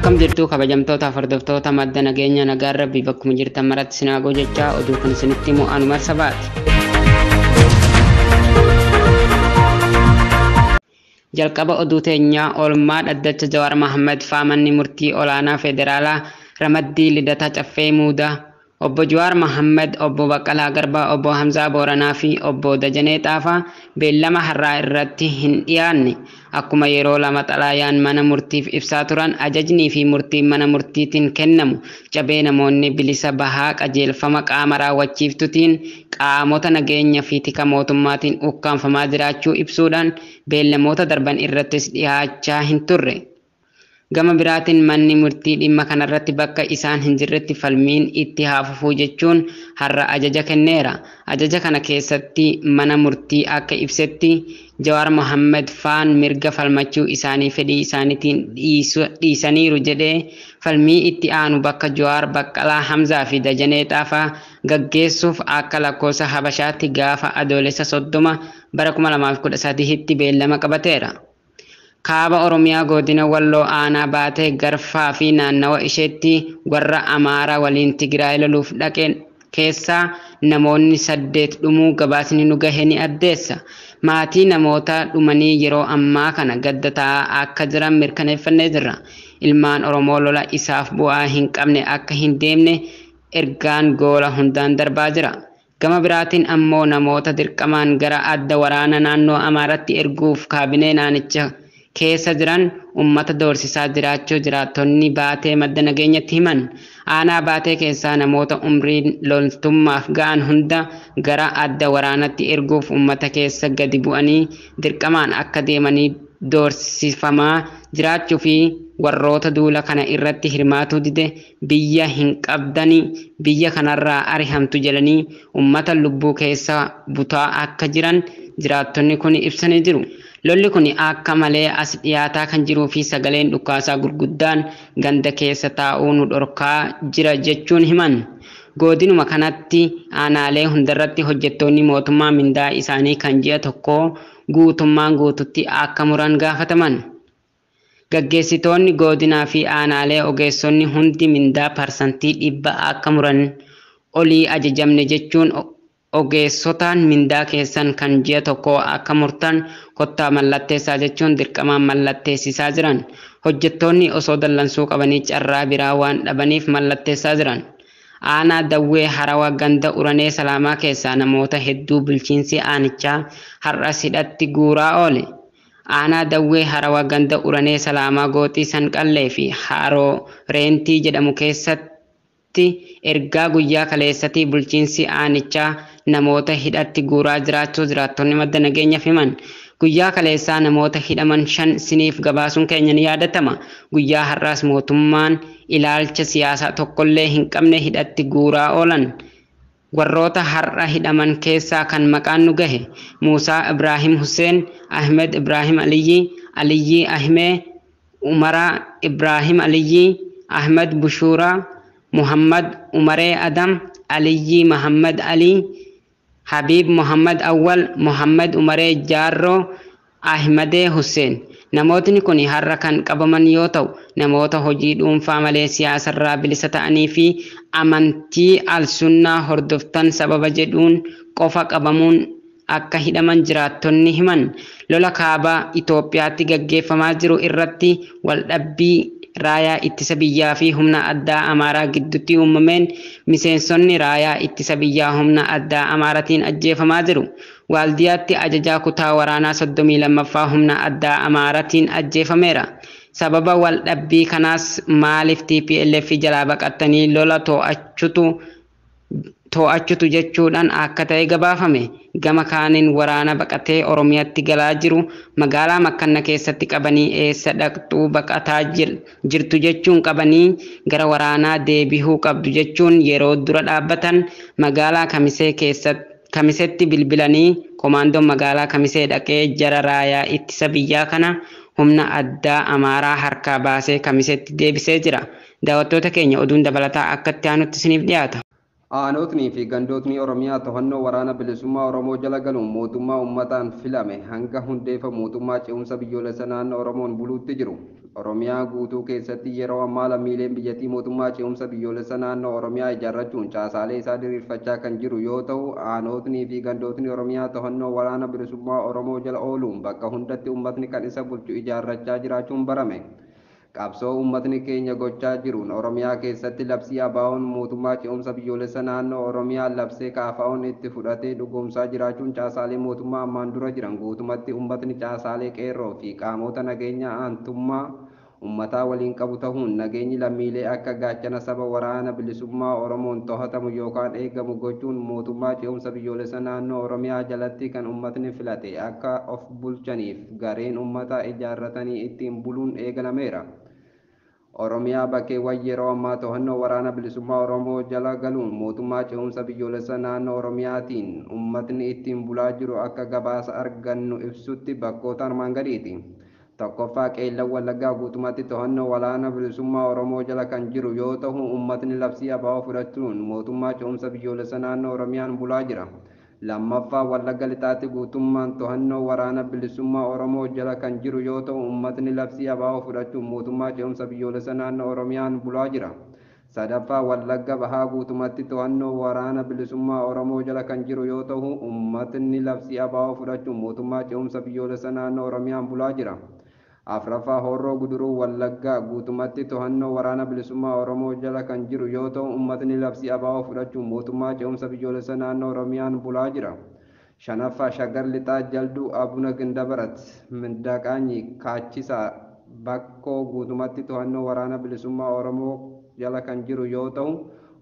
Akkam jirtu kabajamtoota hordoftoota madda nageenya nagaan rabbii bakkuma jirtan maratti sinaagoo jechaa oduu kan isinitti himu anuma sabaati. Jalqaba oduu teenyaa oolmaa dhaddacha Jawaar Mohaammed faa manni murtii olaanaa federaalaa ramaddii Lidataa Caffee Muudaa Obbo Jawaar Mohaammed, Obbo Baqqalaa Garbaa, Obbo Hamzaa Booranaa fi Obbo Dajanee Xaafaa beellama har'aa irratti hin dhiyaanne. Akkuma yeroo lama xalaayaan mana murtiif ibsaa turan ajajnii fi murtiin mana murtiitiin kennamu cabee namoonni bilisa bahaa qajeelfama qaama raawwachiiftutiin qaamota nageenya fi tika mootummaatiin ukkaanfamaa jiraachuu ibsuudhaan beellamoota darban irrattis dhiyaachaa hin turre. Gama biraatiin manni murtii dhimma kanarratti bakka isaan hin jirretti falmiin itti haa fufuu jechuun har'a ajaja kenneera. Ajaja kana keessatti mana murtii akka ibsetti Jawaar Mohaammed faan mirga falmachuu isaanii fedhii isaaniitiin dhiisaniiru jedhee falmii itti aanu bakka Jawaar Baqqalaa Hamzaa fi Dajanee Xaafaa gaggeessuuf akka lakkoofsa Habashaatti gaafa Adoolessa 30 bara 2013tti beellama qabateera. Kaaba Oromiyaa godina Walloo aanaa baatee Garfaa fi naannawa isheetti warra Amaaraa waliin Tigraay loluuf dhaqe keessaa namoonni 8 dhumuu gabaasni nu gahe ni addeessa. Maatii namoota dhumanii yeroo ammaa kana gadda taa'aa akka jiran mirkaneeffannee jirra. Ilmaan Oromoo lola isaaf bu'aa hin qabne akka hin deemne ergaan goola hundaan darbaa jira. Gama biraatiin ammoo namoota dirqamaan gara adda waraana naannoo Amaaraatti erguuf kaabinee naannicha keessa jiran ummata doorsisaa jiraachuu jiraattonni baatee madda nageenyatti himan. Aanaa baatee keessaa namoota umriin loltummaaf ga'an hunda gara adda waraanatti erguuf ummata keessa gadi bu'anii dirqamaan akka deemanii doorsifamaa jiraachuu fi warroota duula kana irratti hirmaatuu dide biyya hin qabdani biyya kanarraa arihamtu jedhanii ummata lubbuu keessa butaa akka jiran jiraattonni kun ibsanii jiru. Lolli kun akka malee as dhiyaataa kan jiruu fi sagaleen dhukaasaa gurguddaan ganda keessa taa'uu nu dhorkaa jira jechuun himan. Godinuma kanatti aanaalee hundarratti hojjettoonni mootummaa mindaa isaanii kan ji'a tokkoo guutummaan guututti akka muran gaafataman. Gaggeessitoonni godinaa fi aanaalee ogeessonni hundi mindaa 100% akka muran olii ajajamne jechuun ogeessotaan mindaa keessan kan ji'a tokkoo akka murtan kottaa mallatteessaa jechuun dirqamaan mallatteessisaa jiran. Hojjettoonni osoo dallansuu qabanii carraa biraa waan dhabaniif mallatteessaa jiran. Aanaa Dawwee Harawaa ganda Uranee Salaamaa keessaa namoota hedduu bulchiinsi aanichaa har'a hidhatti guuraa oole. Aanaa Dawwee Harawaa ganda Uranee Salaamaa Gooxii Sanqallee fi Haroo Reentii jedhamu keessatti ergaa guyyaa kaleessatii bulchiinsi aanichaa namoota hidhatti guuraa jiraachuu jiraattonni madda nageenyaaf himan. Guyyaa kaleessaa namoota hidhaman 5 siniif gabaasuun keenya ni yaadatama. Guyyaa har'aas mootummaan ilaalcha siyaasaa tokkollee hin qabne hidhatti guuraa oolan. Warroota har'a hidhaman keessaa kan maqaan nu gahe Muusaa Ibraahim Hussein, Ahmed Ibraahim Aliyyi, Aliyyi Ahmee, Umaraa Ibraahim Aliyyi, Ahmed Bushuuraa, Muhammad Umaree Adam, Aliyyi Muhammad Ali, Habib Muhammad Awwal, Muhammad Umaree Jaarroo, Ahmadee Hussein. Namootni kun har'a kan qabaman yoo ta'u, namoota hojii dhuunfaa malee siyaasarraa bilisa ta'anii fi amantii al-sunnaa hordoftan sababa jedhuun qofa qabamuun akka hidhaman jiraattonni himan. Lola kaabaa Itoophiyaatti gaggeeffamaa jiru irratti waldhabbii raayaa ittisa biyyaa fi humna addaa Amaaraa gidduutti uumameen miseensonni raayaa ittisa biyyaa humna addaa Amaaraatiin ajjeefamaa jiru. Waaldiyaatti ajajaa kutaa waraanaa 32ffaa humna addaa Amaaraatiin ajjeefameera. Sababa waldhabbii kanaas maaliif TPLF jalaa baqattanii lola to'achutu jechuudhaan akka ta'e gabaafame. Gama kaaniin waraana baqatee Oromiyaatti galaa jiru magaalaa Makkanna keessatti qabanii eessa dhaqxuu baqataa jirtu jechuun qabanii gara waraanaa deebihuu qabdu jechuun yeroo dura dhaabbatan magaalaa Kamisee keessatti Kamisetti bilbilanii komaandoon magaalaa Kamisee dhaqee jara raayaa ittisa biyyaa kana humna addaa Amaaraa harkaa baasee Kamisetti deebisee jira. Daawwattoota keenya oduun dabalataa akka itti aanutti isiniif dhiyaata. Aanotnii fi gandootni Oromiyaa to'annoo waraana bilisummaa Oromoo jala galuun mootummaa uummataan filame hanga hundeeffamu mootummaa ce'umsa biyyoolessa naannoo Oromoon buluutti jiru. Oromiyaa guutuu keessatti yeroo ammaa lammiileen biyyattii mootummaa ce'umsa biyyoolessa naannoo Oromiyaa ijaarrachuun caasaalee isaa diriirfachaa kan jiru yoo ta'u, aanootnii fi gandootni Oromiyaa to'annoo waraana bilisummaa Oromoo jala ooluun bakka hundatti uummatni kan isa bulchu ijaarrachaa jiraachuun barame. Qabsoo uummatni keenya gochaa jiruun Oromiyaa keessatti labsii ABO'n mootummaa ce'umsa biyyoolessa naannoo Oromiyaa labsee KFO'n itti fudhatee dhugoomsaa jiraachuun caasaalee mootummaa ammaan dura jiran guutumatti uummatni caasaalee qeerroo fi qaamota nageenya aantummaa uummataa waliin qabu ta'uun nageenyi lammiilee akka gaachana saba waraana bilisummaa Oromoon to'atamu yookaan eegamu gochuun mootummaa ce'umsa biyyoolessa naannoo Oromiyaa jalatti kan uummatni filate akka of bulchaniif gareen uummataa ijaarratanii ittiin buluun eegalameera. Oromiyaa bakkeewwan yeroo ammaa to'annoo waraana bilisummaa Oromoo jala galuun mootummaa ce'umsa biyyoolessa naannoo Oromiyaatiin uummatni ittiin bulaa jiru akka gabaasa argannu ibsutti bakkoota armaan gadiiti. Tokkoffaa, Qeellan Wallaggaa guutummaatti to'annoo waraana bilisummaa Oromoo jala kan jiru yoo ta'u, uummatni labsii ABO fudhachuun mootummaa ce'umsa biyyoolessa naannoo Oromiyaan bulaa jira. Lammaffaa, Wallagga Lixaatti guutummaan to'annoo waraana bilisummaa Oromoo jala kan jiru yoo ta'u, uummatni labsii ABO fudhachuun mootummaa ce'umsa biyyoolessa naannoo Oromiyaan bulaa jira. Sadaffaa, Wallagga Bahaa guutummaatti to'annoo waraana bilisummaa Oromoo jala kan jiru yoo ta'u, uummatni labsii ABO fudhachuun mootummaa ce'umsa biyyoolessa naannoo Oromiyaan bulaa jira. Afraffaa, Horroo Guduruu Wallaggaa guutummaatti to'annoo waraana bilisummaa Oromoo jala kan jiru yoo ta'u, uummatni labsii ABO fudhachuun mootummaa ce'umsa biyyoolessa naannoo Oromiyaan bulaa jira. Shanaffaa, Shaggar Lixaa Jalduu Abuna Gindabarat Mindaqaanyi Kaachisaa Bakkoo guutummaatti to'annoo waraana bilisummaa Oromoo jala kan jiru yoo ta'u,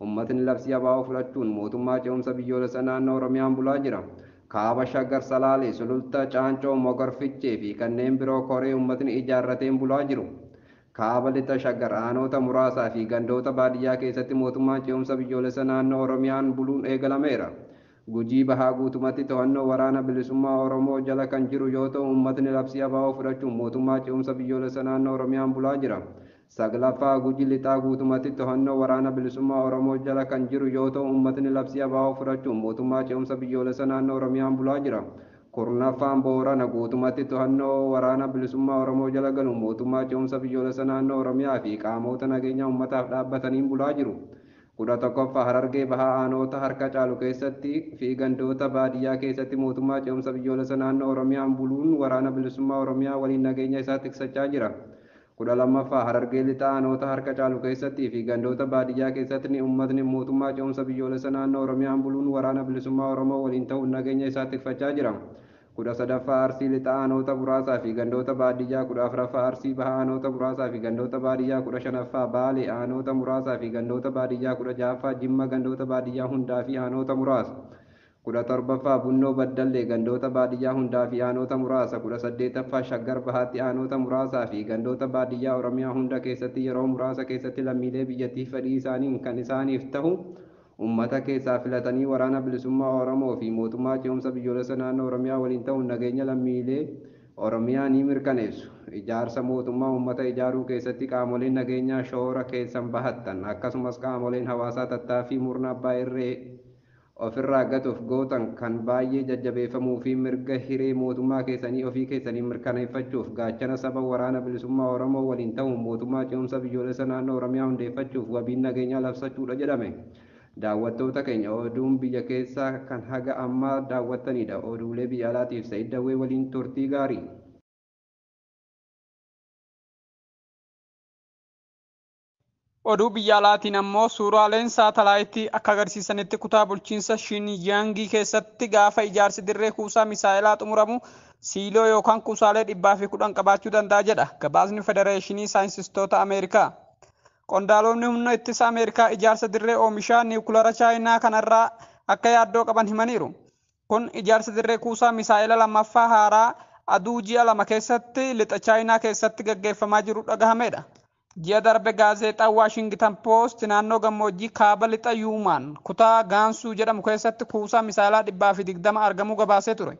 uummatni labsii ABO fudhachuun mootummaa ce'umsa biyyoolessa naannoo Oromiyaan bulaa jira. Kaaba Shaggar Salaalee, Sulultaa, Caancoo, Mogor Fichee fi kanneen biroo koree uummatni ijaarrateen bulaa jiru. Kaaba Lixa Shaggar aanota muraasaa fi gandoota baadiyyaa keessatti mootummaan ce'umsa biyyoolessa naannoo Oromiyaan buluun eegalameera. Gujii Bahaa guutummaatti to'annoo waraana bilisummaa Oromoo jala kan jiru yoo ta'u, uummatni labsii ABO fudhachuun mootummaa ce'umsa biyyoolessa naannoo Oromiyaan bulaa jira. Saglaffaa, Gujii Lixaa guutummaatti to'annoo waraana bilisummaa Oromoo jala kan jiru yoo ta'u, uummatni labsii ABO fudhachuun mootummaa ce'umsa biyyoolessa naannoo Oromiyaan bulaa jira. Kurnaffaan, Boorana guutummaatti to'annoo waraana bilisummaa Oromoo jala galuun mootummaa ce'umsa biyyoolessa naannoo Oromiyaa fi qaamota nageenya uummataaf dhaabbataniin bulaa jiru. 11ffaa, Harargee Bahaa aanota harka caalu keessatti fi gandoota baadiyyaa keessatti mootummaa ce'umsa biyyoolessa naannoo Oromiyaan buluun waraana bilisummaa Oromiyaa waliin nageenya isaa tiksachaa jira. 12ffaa, Harargee Lixaa aanota harka caalu keessatti fi gandoota baadiyyaa keessatti uummatni mootummaa ce'umsa biyyoolessa naannoo Oromiyaan buluun waraana bilisummaa Oromoo waliin ta'uun nageenya isaa tikfachaa jira. 13ffaa, Arsii Lixaa aanota muraasaa fi gandoota baadiyyaa. 14ffaa, Arsii Bahaa aanota muraasaa fi gandoota baadiyyaa. 15ffaa, Baalee aanota muraasaa fi gandoota baadiyyaa. 16ffaa, Jimma gandoota baadiyyaa hundaa fi aanota muraasa. 17ffaa, Bunnoo Baddallee gandoota baadiyyaa hundaa fi aanota muraasa. 18ffaa, Shaggar Bahaatti aanota muraasaa fi gandoota baadiyyaa Oromiyaa hunda keessatti yeroo muraasa keessatti lammiilee biyyattii fedhii isaaniin kan isaaniif ta'u uummata keessaa filatanii waraana bilisummaa Oromoo fi mootummaa ce'umsa biyyoolessa naannoo Oromiyaa waliin ta'uun nageenya lammiilee Oromiyaa ni mirkaneessu. Ijaarsa mootummaa uummata ijaaruu keessatti qaamoleen nageenyaa shoora keessan bahattan, akkasumas qaamoleen hawaasaa tattaaffii murna abbaa irree ofirraa gatuuf gootan kan baay'ee jajjabeeffamuu fi mirga hiree mootummaa keessanii ofii keessanii mirkaneeffachuuf gaachana saba waraana bilisummaa Oromoo waliin ta'uun mootummaa ce'umsa biyyoolessa naannoo Oromiyaa hundeeffachuuf wabiin nageenyaa labsachuudha jedhame. Daawwattoota keenya, oduun biyya keessaa kan haga ammaa daawwattanidha. Oduulee biyya alaatiif Sa'id Dawwee waliin turtii gaarii. Oduu biyya alaatiin ammoo suuraaleen saatalaayitii akka agarsiisanitti kutaa bulchiinsa Shinyaangii keessatti gaafa ijaarsi dirree kuusaa misaa'ilaa xumuramu siiloo yookaan kuusaalee 110 qabaachuu danda'a jedha gabaasni Federeeshinii Saayinsistoota Ameerikaa. Qondaalonni humna ittisa Ameerikaa ijaarsa dirree oomishaa niwukilaara Chaayinaa kanarraa akka yaaddoo qaban himaniiru. Kun ijaarsa dirree kuusaa misaa'ila lammaffaa haaraa aduu ji'a 2 keessatti lixa Chaayinaa keessatti gaggeeffamaa jiru dhagahamedha. Ji'a darbe gaazexaan Waashingitan Poost naannoo gammoojjii kaaba lixa Yuumaan kutaa Gaansuu jedhamu keessatti kuusaa misaa'ilaa 120 argamuu gabaasee ture.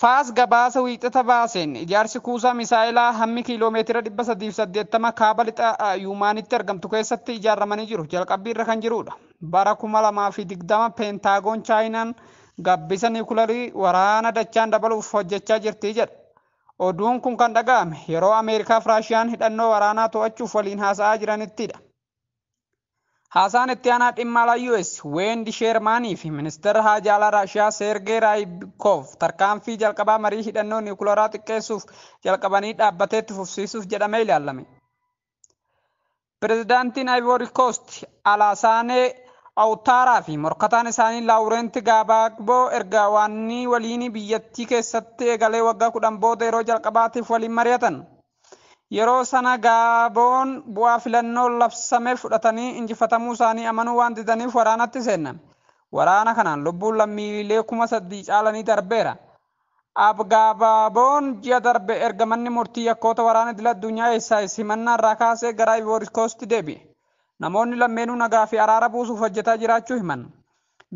Faas gabaasa wiixata baaseen ijaarsi kuusaa misaa'ilaa hammi kiiloomeetira 380 kaaba lixa Yuumaanitti argamtu keessatti ijaaramanii jiru. Jalqabbii irra kan jirudha. Bara 2020 Peentaagoon Chaayinaan gabbisa niwukilarii waraana dachaan dabaluuf hojjechaa jirti jedha. Oduun kun kan dhaga'ame yeroo Ameerikaa fi Raashiyaan hidhannoo waraanaa to'achuuf waliin haasa'aa jiranittidha. Haasaan itti aanaa dhimma alaa US Weendi Sheermaanii fi ministeera haajaa alaa Raashiyaa Seergee Raayibkoov tarkaanfii jalqabaa marii hidhannoo niwukilaraa xiqqeessuuf jalqabanii dhaabbateetti fufsiisuuf jedhamee ilaalame. Pireezidaantiin Ivory Coast Alaasaanee Awutaaraa fi morkataan isaanii Laawurent Gaabagboo erga waanni waliin biyyattii keessatti eegalee waggaa 10 booda yeroo jalqabaatiif waliin mari'atan. Yeroo sana Gaaboon bu'aa filannoo labsame fudhatanii injifatamuu isaanii amanuu waan didaniif waraanatti seename. Waraana kanaan lubbuun lammiilee 3,000 caalanii darbeera. Abgaababoon ji'a darbe erga manni murtii yakkoota waraana idil addunyaa eessaa simannaa irraa kaasee gara Ivory Coast deebi'e. Namoonni lameenuu nagaa fi araara buusuuf hojjetaa jiraachuu himan.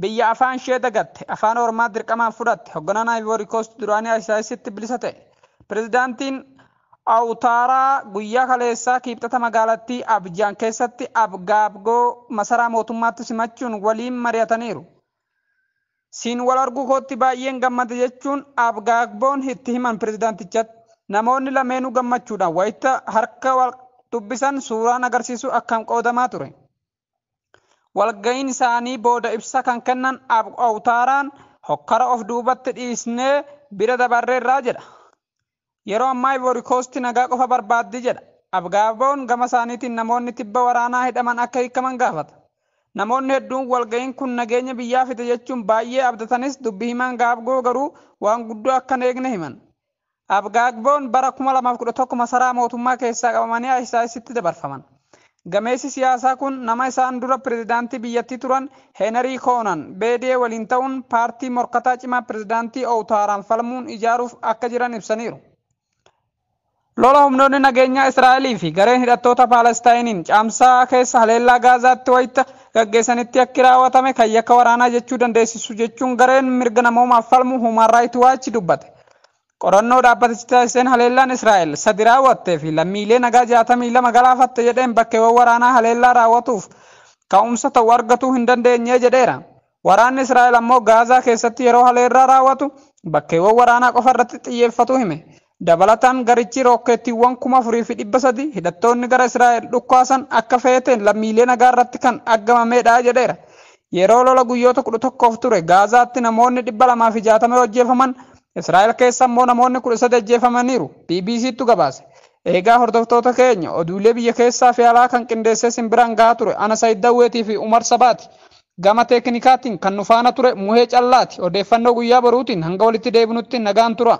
Biyya afaan ishee dagatte, afaan Oromaa dirqamaan fudhatte, hoogganaan Ivory Coast duraanii ISIStti bilisa ta'e. Pireezidaantiin Awutaaraa guyyaa kaleessaa kibxata magaalattii Abijaan keessatti Abgaabgoo masaraa mootummaatti simachuun waliin mari'ataniiru. Siin wal arguu kootti baay'een gammade jechuun Abgaabgoon itti himan pireezidaantichatti. Namoonni lameenuu gammachuudhaan wayita harka wal dubbisan suuraan agarsiisu akkam qoodamaa ture. Walga'iin isaanii booda ibsa kan kennan Awutaaraan hokkara of duubatti dhiisnee bira dabarreerraa jedha. Yeroo ammaa Ivory Coast nagaa qofa barbaaddi jedha. Abgaaboon gama isaaniitiin namoonni tibba waraanaa hidhaman akka hiikaman gaafata. Namoonni hedduun walga'iin kun nageenya biyyaa fide jechuun baay'ee abdatanis dubbi himaan Gaabgoo garuu waan guddoo akka hin eegne himan. Abgaagboon bara 2011 masaraa mootummaa keessaa qabamanii ISIStti dabarfaman. Gameessi siyaasaa kun nama isaan dura pireezidaantii biyyattii turan Heenarii Koonan Beedee waliin ta'uun paartii morkataa cimaa pireezidaantii Owutaaraan falmuun ijaaruuf akka jiran ibsaniiru. Lola humnoonni nageenyaa Israa'elii fi gareen hidhattoota Paalestaayiniin caamsaa keessa haleellaa Gaazaatti wayita gaggeessanitti akki raawwatame kan yakka waraanaa jechuu dandeessisu jechuun gareen mirga namoomaaf falmu Human Rights Watch dubbate. Qorannoo dhaabbatichi taasiseen haleellaan Israa'el sadi raawwattee fi lammiilee nagaa 62 galaafatte jedheen bakkeewwan waraanaa haleellaa raawwatuuf ka'umsa ta'u argatuu hin dandeenye jedheera. Waraanni Israa'el ammoo Gaazaa keessatti yeroo haleellaa raawwatu bakkeewwan waraanaa qofa irratti xiyyeeffatu hime. Dabalataan garichi rookkettiiwwan 4,300 hidhattoonni gara Israa'el dhukkaasan akka feeteen lammiilee nagaa irratti kan aggamamedha jedheera. Yeroo lola guyyoota 11f ture Gaazaatti namoonni 260 ajjeefaman, Israa'el keessa immoo namoonni 13 ajjeefamaniiru. BBCtu gabaase. Eegaa hordoftoota keenya oduulee biyya keessaa fi alaa kan qindeessee simbiraan gahaa ture Ana Saayid Dawweetii fi Umar Sabaati. Gama teeknikaatiin kan nu faana ture Muhee Callaati. Odeeffannoo guyyaa boruutiin hanga walitti deebinutti nagaan tura.